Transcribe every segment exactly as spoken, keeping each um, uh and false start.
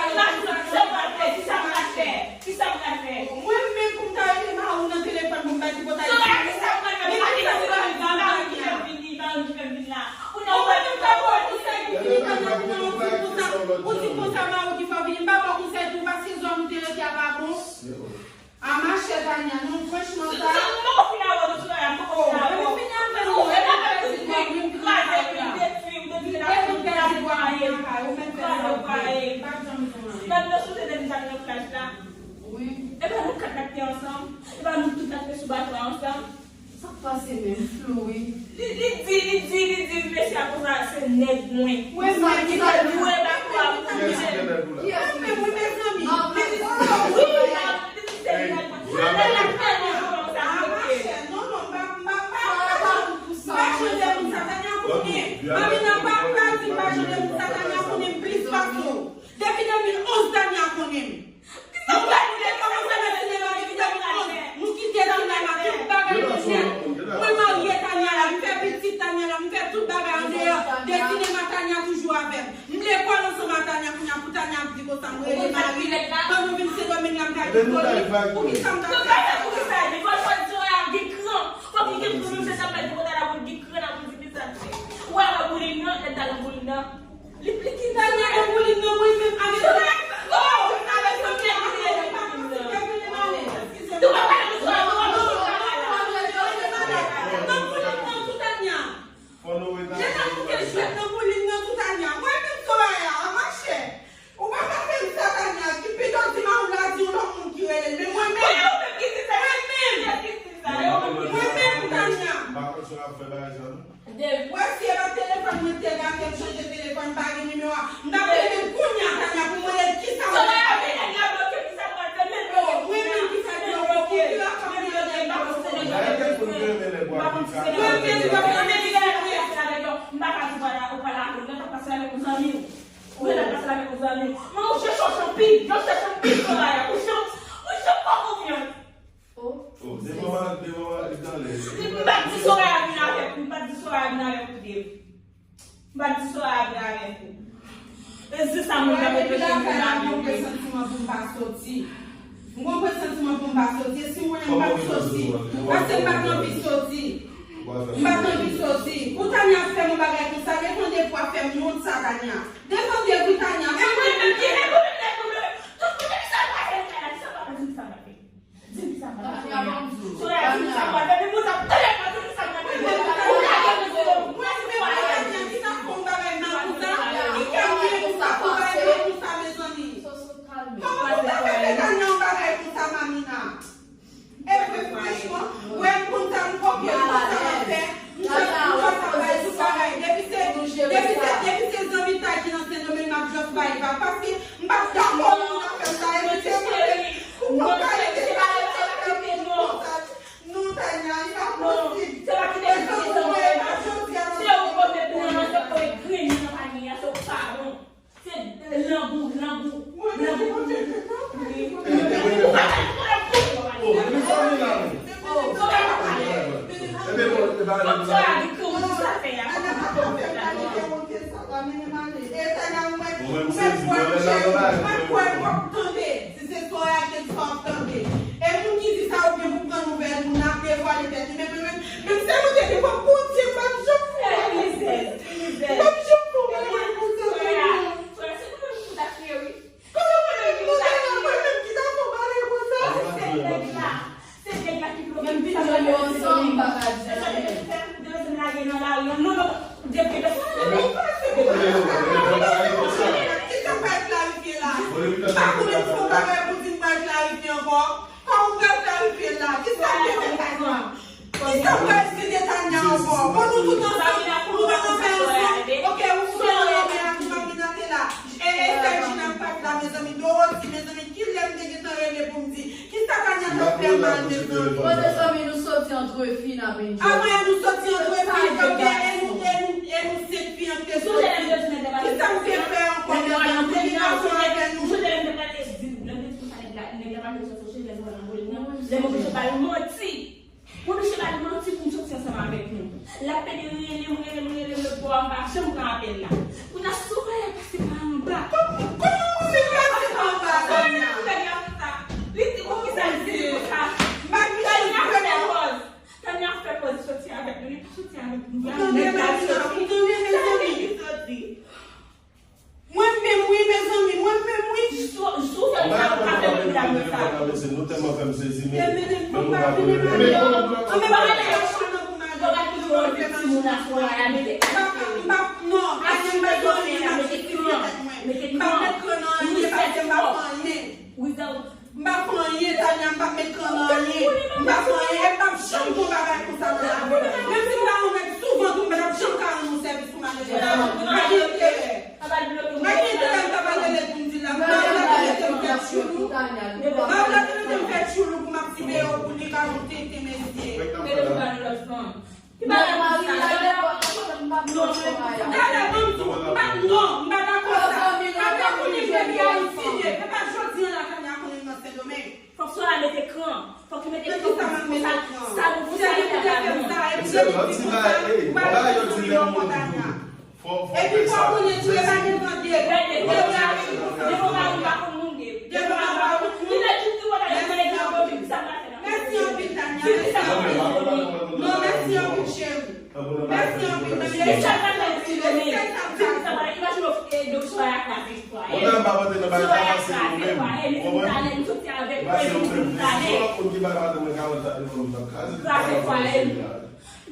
pale konsa. Sa w pral fè? Kisa w pral fè? Kisa w pral fè? Mwen menm pou m ta rele mari w nan telefòn pou m ba tripotay. Sa w pral fè? Kisa w pral fè? Mari w ki fè m vini, mari w ki fè m vin la. Ou menm ta ba w konsèy pou vini, Tania, pou nan yon ti konsa. Ou di konsa mari w ki fè w vini. M pa ba w konsèy tou paske zòn ou te rete a pa bon. A machè Tania, non, franchman sa. Mwen fin avè w, mwen fin avè w. Ou menm pèdi dwa pou yon kaka. Ou menm pèdi dwa pou yon kaka. Ou menm pèdi dwa pou yon kaka. Pa janm di sa. Nan nou sou te depi sa nan plaj la. Wi. E pa nou kat k ap te ansanm. E pa nou tout k ap te sou bato a ansanm. Sa k pase menm, Flo, wi? Li, li di, li di, li di, mesye a konsa se nèg mwen. Wi, mwen ki te dwe ba kwa pou mwen. Mwen menm, wi, mezanmi. Li di, wi, li di se nèg mwen. Lè l ap fè moun konsa, ok. Non, non, m pa, m pa, m pa, m pa chanje moun sa, Tania konnen. Mamina pa, pa di m pa chanje moun sa, Tania konnen m plis pase w. Depi de mil onz, Tania konnen m. Nou te kòmanse nan sinema depi de mil onz. Nou kite sinema, tout bagay nou fè. Mwen marye Tania la, m fè pitit Tania la, m fè tout bagay andeyò de sinema, Tania toujou avè m. M lekòl ansanm a Tania, kounye a pou Tania ap di konsa m rele mari. Ban nou vin Sendomeng la, m ta vin vòlè. Poukisa m ta fè sa? Ap fè bagay sa, non? Dev, wè, si e pa telefòn mwen te gate, m chanje telefòn, m pa gen nimewo a. M t ap rele l kounye a, Tanya, pou mande l kisa mwen. Soraya vin nèg la bloke, kisa m pral fè? Men bloke. Mwen menm ki fè bloke, ki la fè bloke, m pa konn si se nèg yo te bloke. M pa konn si se nèg yo te bloke. M pa ka di w pral, ou pral avè l, ou t ap pase avèk yon zanmi w. Ou t ap pase avèk yon zanmi w. Men ou chèche yon pi, yo chèche yon pi, Soraya. Ou chèche, ou chèche fè konfyans. Oh, de mama, de mama, li t anlè. M pa t di Soraya vin avèk ou, m pa t di Soraya vin avèk ou, Dev. M pa t di Soraya vin avèk ou. E se sa moun k ap reproche m pou lavi. Mwen gen presantiman pou m pa soti. Mwen gen presantiman pou m pa soti. E si mwen menm m pa t soti. Paske m pa t anvi soti. M pa t anvi soti. Pou Tanya fè m yon bagay konsa, devan de fwa fè m yon sa, Tanya. Devan de wi, Tanya. Men mwen menm ki rekonèt nèg mwen, tout kote ki sa pase, Tanya, ki sa pase, ki sa pase. Di m ki sa m pral fè. Soraya, di m ki sa m pral fè. Depi w t ap tande m, di m ki sa m pral fè. Ou lage m sou do m. Ou lage m sou do m. Ki sa fè yon bagay mal konsa? Ki kè m ye konsa pou bagay mal konsa, mezanmi? Kòman pou ta fè Tanya yon bagay konsa, Mamina? E vre, franchman, wè m konn sa m kopye, m konn sa m ap fè. M jis, m jis ap bay tout bagay. Depi se, depi se, depi se zanmitay ki nan Sendomeng, m ap jis bay vag. Paske m pa t dakò pou moun ap fè m sa. E vre, se vre. Ou pa ka rete la, non, Tanya, li pa posib. E sa pou mwen, e pa jodi a, non. Se ou pote pou mwen, se ou pote grenn nan panye a, se ou pa bon. Se langou, langou, langou. Wi. Ou pa ka di mwen pou mwen. Oh, mezanmi la, wi. Ebyen, bon, e pa Fòk Soraya di kòman pou sa fè a. Mwen, m sezi, mwen, lè m nan bagay. Mwen kwè m p ap tande. Si se Soraya ki di sa, w ap tande. E moun ki di sa, ou byen pou pran nouvèl moun nan, devwale tèt li. Men, men, men, men, se mwen te di, fòk Bondye, m p ap janm fè yon bagay konsa. M p ap janm fè yon bagay konsa, Soraya. Soraya, se mwen menm ki ta kriye, wi. Kòman mwen menm ki ta, mwen menm ki ta fè yon bagay konsa? Se nèg la. Se nèg la ki bloke m. Menm videyo yo ansanm, m pa ka di anyen. Sa te fè m, te fè m lage nan lari an. Non, non, depi, depi, depi, depi, ki sa pral klarifye la? Pa konnen fè yon bagay pou di m pral klarifye ankò. Kòman w pral klarifye l la? Ki sa w te fè Tanya? Ki sa w pral di de Tanya ankò? Bon, nou tout ansanm, nou pa nan fè ansanm. Ok, ou fè anlè men ak Mamina te la. E, e, Sergina pa t la, mezanmi. Dorothy, mezanmi, kilè m te gentan rele pou m di? Ki sa Tanya t ap fè mal, mezanmi? Bon, mezanmi, nou soti antre fi, n ap enjoy. Apre, nou soti antre fi, ok, e nou, e nou, e nou senk fi an te soti. Ki sa m te fè ankò, mezanmi? Pou li pa fè anyen avè nou? Lè m te di konsa, nèg la, nèg la pa vle soti, se lè m pral anvoye l nan. Lè m oblije ba l manti. M oblije ba l manti pou m soti ansanm avèk nou. L ap pede rele m, rele m, rele m, lòt bò a, m pa janm pran apèl la. Kounye a, Soraya pase pa anba. Kòman li pase pa anba, Tanya? Tanya fè sa. Li di, poukisa l di konsa? Tanya fè pòz. Tanya fè pòz, soti avèk nou. Li pa soti avèk nou. Tande, Mamina, tande, mezanmi. Li soti. Mwen menm wi, mezanmi, mwen menm wi. Sou, sou fè m sa, ou pa fè m pi la mwen sa. Nou tèlman fè m sezi, men, men nou pa konnen bagay yo. Anben, bagay la yo chanje pou mwen, bagay pou mwen fè m sou la, sou la, mete kran. M pa, m pa, non, pa gen bagay, m pa jistifye tèt mwen. M pa met kran nan anyen, paske m pa fè anyen. M pa fè anyen, Tanya, m p ap met kran nan anyen. M pa fè anyen, e m p ap janm fè yon bagay konsa nan lavi mwen. Menm si m ta yon nèg souvan tou, m pa t ap janm ka rann ou sèvis pou m ale nan lavi. M pa gen enterè. M pa gen enterè, m ta pral rele pou m di l la. M pa vle rete m fè tchoulou. M pa vle rete m fè tchoulou pou m ap di deyò pou li pa yon tenten, mesye. Mete m pran yon lòt fanm. Ki bagay pou sa? Gade, ban m di w, m pa, non, m pa, non, m pa dakò sa. Tanya konnen peyi Ayiti ye. E pa jodi a la Tanya konnen m nan Sendomeng. Fòk Soraya mete kran. Fòk li mete kran pou sa, sa nou pou sa li ta pa bon. Epi fò konnen tou e pa devan Dye. Devan mari m pa konn moun Dye. Devan mari m pa konn moun. Li mèt di w ki wè la, li mèt di w ki sa pa fè. Mèsi anpil, Tanya. Mèsi anpil. Non, mèsi anpil, cheri. Mèsi anpil, mèsi. E sa k ap fè ti Lomé. Ti sa pa imajine w, e, donk Soraya kraze fwaye l. Soraya kraze fwaye l. Epi talè m soti avèk mwen, epi talè. Kraze fwaye l.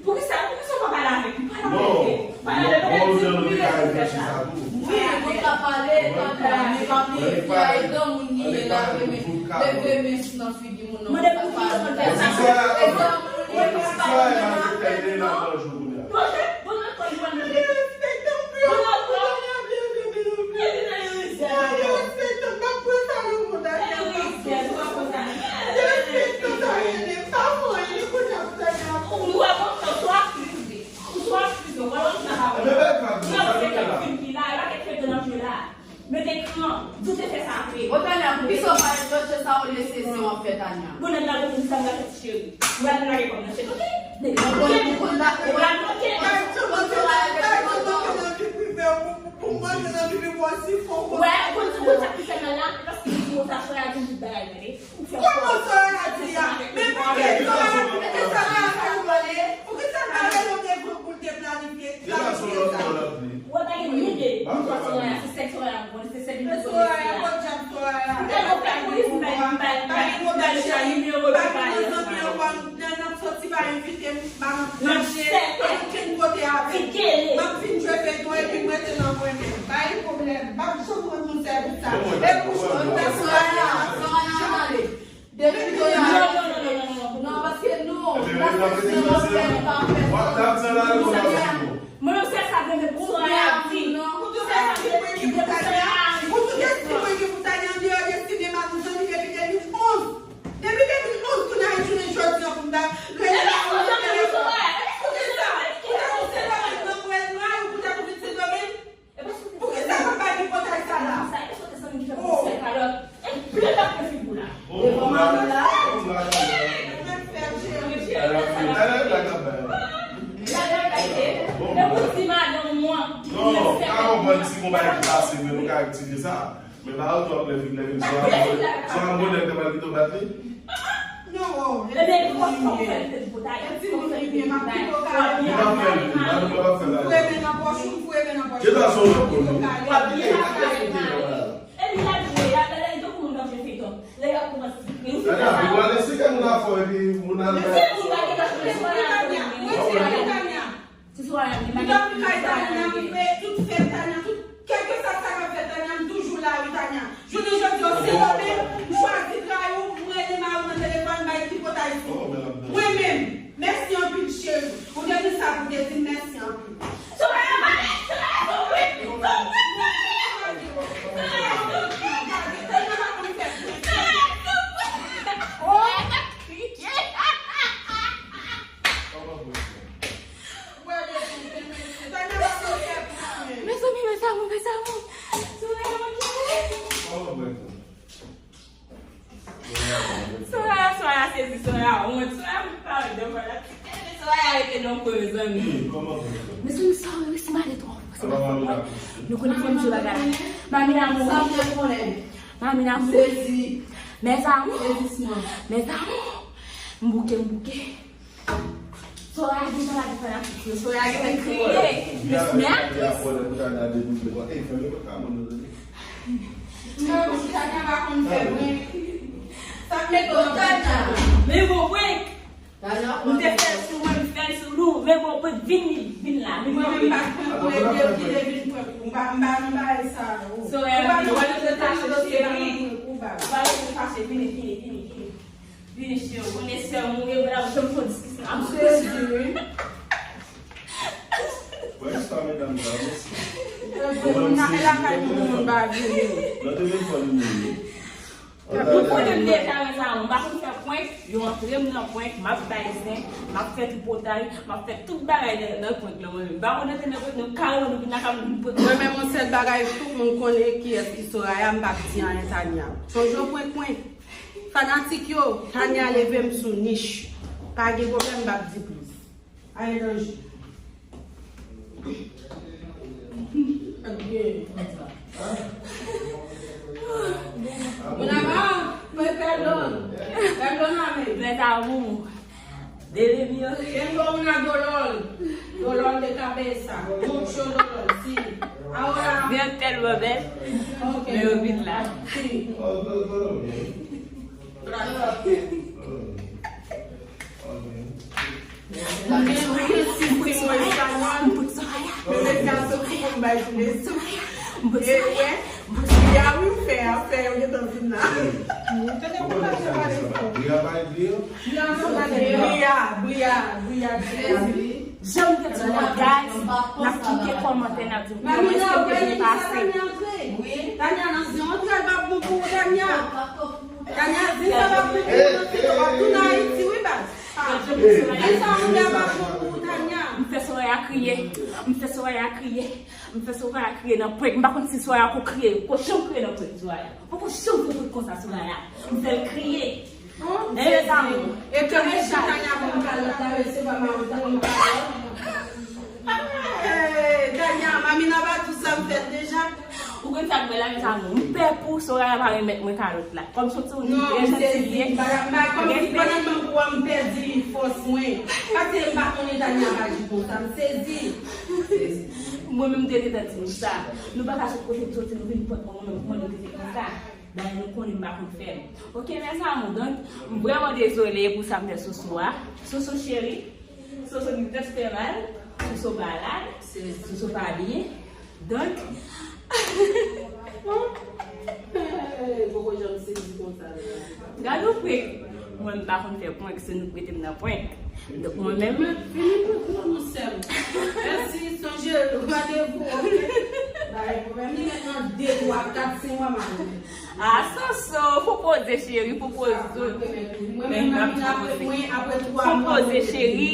Poukisa, poukisa w pa pale avèk li? Pale avèk li, pale avèk li, mwen menm ki di w fè sa. Wi, ou ka pale, Tanya, men pa bliye fi a, e granmoun li ye la, leve men, leve men nan figi moun nan. Mande pou ki rezon l fè sa. E granmoun li ye, pa pale, pa pale. Ou pral lage kòb nan chèch, ok? Ou pral bloke. Ou pral bloke. Wè, ou konn, ou konn sa ki fè mal la? Paske li di konsa, Soraya di tout bagay, tande. Ou fè kòb. Kòman Soraya di a? Men poukisa Soraya, poukisa Soraya fè w pale? Poukisa l pa rele w devan pou l te planifye, planifye sa? Ou wè pa gen nèg, ou konn Soraya, se sèk Soraya, ou konnen se sèk li te konnen Soraya. Ou te konn fè polis, m pa, m pa, m pa gen pwoblèm, m pa gen zanmi ankò, nan, n ap soti pa envite m, pa m ap mache, pa okenn kote avè m. M ap fin jwe feyton epi m rete nan mwen menm. Pa gen pwoblèm, m p ap janm rann nou sèvis sa. E pou Soraya, Soraya, Soraya, ale. Depi Soraya. Non, non, non, non, non, non, paske nou, la se se w ap fè, pa fè. Mwen menm se sa, bebe, pou Soraya di. Pou tout espri mwen ki pou Tania, pou tout espri mwen ki pou Tania, andeyò de sinema, nou zanmi depi de mil onz. Depi de mil onz, pou n al jounen jodi an, pou n ta rele la, pou n te telefòn. Poukisa? Poukisa pou Sendomeng nan Mwen Nway, ou poutèt ou vin Sendomeng? Poukisa w pa bay tripotay sa la? Oh. Bon, bon, bon, bon, bon, bon. Non, pa konprann si gon bagay ki pase vre, nou ka rektifye sa. Men pa yo twòp lè vin, lè vin, swa, swa yon modèl te pral kite w bat li. Non, oh, ebyen, fòk, fòk fè l fè tripotay. Fòk fè l fè tripotay. Li p ap fè l, li p ap fè l. Foure men nan pòch ou, foure men nan pòch ou. Jeta son nan kò nou. W ap bliye, w ap bliye. Epi l ap jwe, l ap, l ap, tankou moun k ap jwe feyton. Lè y ap kòmanse. Tanya, ou pral eseye moun afò epi moun al bay. Mwen se moun pa gen tan pou Tanya. Mwen se moun Tanya. Si Soraya gen bagay pou Tanya, m fè tout fèt Tanya, tout, kèlkeswa sa k ap fèt Tanya, m toujou la, wi, Tanya. Jounen jodi a, se yo menm, m chwazi trayi w, m rele mari w nan telefòn, m bay tripotay sou ou. Mwen menm, mèsi anpil, cheri. Ou te di sa pou te di m, mèsi anpil. Soraya, pale! Soraya, souple! Souple! Soraya, souple! Tanya pa konn fè prank. Soraya, souple! Oh! Mezanmi, mes amours, mes amours. Soraya, Soraya sezi, Soraya wont, Soraya pa andan fanatik. Soraya rete nan kwen, mezanmi. Mezanmi, Soraya resi male twò. Nou konnen fò m jwe bagay la. Mami Lamou. Mami Lamou. Mes amours. Mes amours. M bouke, m bouke. Soraya gentan lage fanatik yo. Soraya gentan kriye. Mesye a. Tanya pa konn fè prank. Sa k mete w nan prank? Men bon prank. M te fè l sou mwen, m fè l sou nou. Men bon prank, vin, vin la. Mwen menm m pa t prank ou, e ki te vin prank ou. M pa, m pa nan bagay sa. Soraya, ou pa nan prank, ou pa nan prank ou, baz. Ou pa rete fache, vini, vini, vini, vini. Vini, cheri, ou konnen sè m ou ye, mwen ap janm fè diskisyon. M sezi, wi. Wè sa, medam, sa, mèsi. Epi, moun nan lakay moun, moun pa vini. Nan telefòn li ye. Ou konnen m deja renmen sa, m pa konn fè prank, yo antre m nan prank, m ap bay zen, m ap fè tripotay, m ap fè tout bagay nan, nan prank lan mwen menm. M pa konn antre nan prank, nan kawo, nou vin lakay m, nou prank. Mwen menm, yon sèl bagay, tout moun konnen kiyès ki Soraya, m p ap di anyen, Tanya. Sonje w prank mwen. Fanatik yo, Tanya leve m sou nich. Pa gen pwoblèm, m p ap di plis. Aye danje. Moun ama, mwen pèdon. Pèdon ame. Mes amours. Dele mio. Tengo una dolor. Dolor de cabeza. Mucho dolor, sí. Ahora. Bien, tèlman bèl. Ok. Men yo vin la. Sí. Gracias. Mwen gen, mwen gen sis ti mwen espanyòl. Mwen met gason pou mwen bay jounen. E wè, bouya wi m fè a, fè yo gentan vin la. Tande pou pase pale fò. Bouya bay byen. Bouya, bouya, bouya. Jan m te di nou, guys, n ap kite kòmantè, n ap di nou kòman èske w te vin pase. Tanya nan zen antre, l p ap bon pou ou, Tanya. Tanya, zen sa p ap bon pou ou nan fito, w ap tounen Ayiti, wi, baz. Zen sa antre p ap bon pou ou, Tanya. M fè Soraya kriye. M fè Soraya kriye. M fè Soraya kriye nan prank. M pa konn si Soraya ko kriye. Ko janm kriye nan prank, Soraya. Poko janm fè prank konsa, Soraya. M fè l kriye. Bon, e zanmi. E ke mesye Tanya Sa k bèl la, mezanmi, m pè pou Soraya pa remèt mwen kalòt la. Kòm se yon timoun ki trè janti li ye. Gen fè. Kòm si pandan m ap pran, m pèdi fòs mwen. Paske m pa konnen Tania ap aji konsa, m sezi. Mwen menm, m te gentan di nou sa. Nou pa ka sot kote m soti, nou vin pran mwen menm, mwen, nou te fè konsa. Dayè, nou konnen m pa konn fè l. Ok, mezanmi, donk, m vrèman dezole pou sa m fè Soso a. Soso cheri, Soso ki tèt fè mal, Soso malad, Soso pa byen. Donk, Poko janm sezi konsa. Gade yon prank. Mwen, m pa konn fè prank, se nou k mete m nan prank. Donk, mwen menm. Vini prank non, mon sè m. Mèsi, sonje randevou, ok? Pa gen pwoblèm, li mèt nan de, twa, kat, senk mwa, m a rele. Ah, Soso, pwopoze, cheri, pwopoze. Mwen menm, m ap vin apre, mwen, apre twa mwa. Pwopoze, cheri.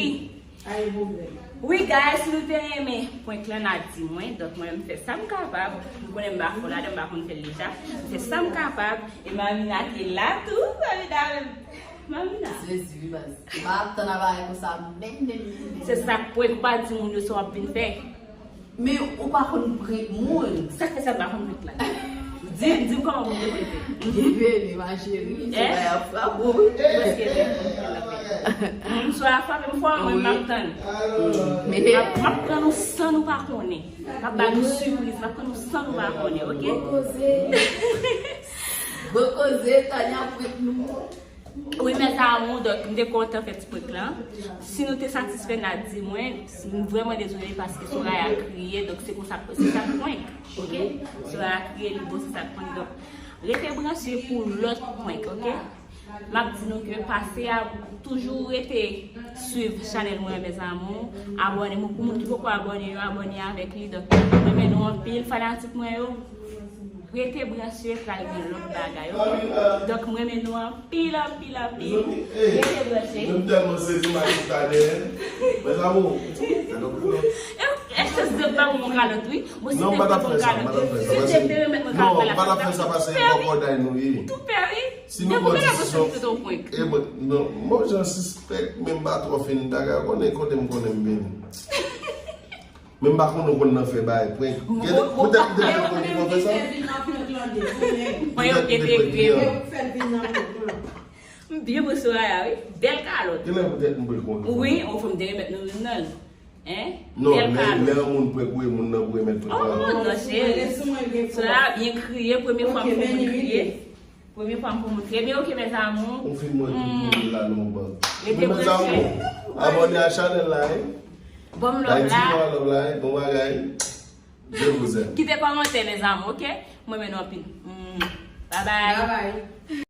Pa gen pwoblèm. Wi, guys, si nou te renmen prank lan, n a di mwen. Donk, mwen, m fè sa m kapab. M konnen m pa fò ladan, m pa konn fè l deja. M fè sa m kapab. E Mamina te la tou. Mamina menm. Mamina. Sezi, wi, baz. M pa ap tann a bagay konsa, menm, menm, menm, menm. Se sa k prank, ou pa di moun yo sa w ap vin fè. Men ou pa konn prank moun. Sa k fè sa m pa konn prank la? Di m, di m kòman pou m te prank li. Byenveni, ma chérie. Se bagay ap frape w. Prèske de. M sou a frape m fò, mwen m ap tann. M ap, m ap pran nou san nou pa konnen. M ap ba nou sipriz, m ap pran nou san nou pa konnen, ok? Bon koze. Bon koze, Tania prank nou. Wi, mes amours, donk, m te kontan fè ti prank lan. Si nou te satisfè, n a di mwen, m vrèman dezole paske Soraya kriye, donk se konsa, se sa k prank, ok? Soraya kriye, li bon, se sa k prank. Donk, rete branche pou lòt prank, ok? M ap di nou ke pase a, toujou rete swiv chanèl mwen, mes amours. Abòne, pou moun ki poko abòne yo, abòne avèk li. Donk, m renmen nou anpil, fanatik mwen yo. Rete branche, pral gen lòt bagay, ok? Donk, mwen renmen nou anpil, anpil, anpil. Rete branche. Mwen tèlman sezi, m a chita dèyè. Mes amours. E, èske se pa yon kalòt, wi? Bon, si te fè yon kalòt, si te fè remèt mwen kalòt la, m pa t ap fè sa paske kòkòday nou ye. Tou pè, wi. Si nou pran desizyon, e mwen, non, mwen jan sispèk, men m pa twò fin daga, konnen kote m konnen m vini. Men m pa konn ou konn nan fè bagay prank. Gen poutèt ou te konn konn fè sa. Mwen yo entegre. M byen pou Soraya, wi. Bèl kalòt. Gen lè poutèt m pran konn. Wi, on fè m te remèt nou youn nan. Hein? Non, lè yon moun prank ou, e moun nan pou remèt prank la. Oh, non, cheri. Soraya byen kriye, premye fwa m fè moun kriye. Premye fwa m pou moun. Trè byen, ok, mes amours. Ou fin mwen tout moun la nan yon bank. Rete branche. Mes amours, abòne a chanèl la, wi. Ban m love la. Love la, wi. Bon bagay. Je vous aime. Kite kòmantè, mes amours, ok? Mwen renmen nou anpil. Bye bye. Bye bye.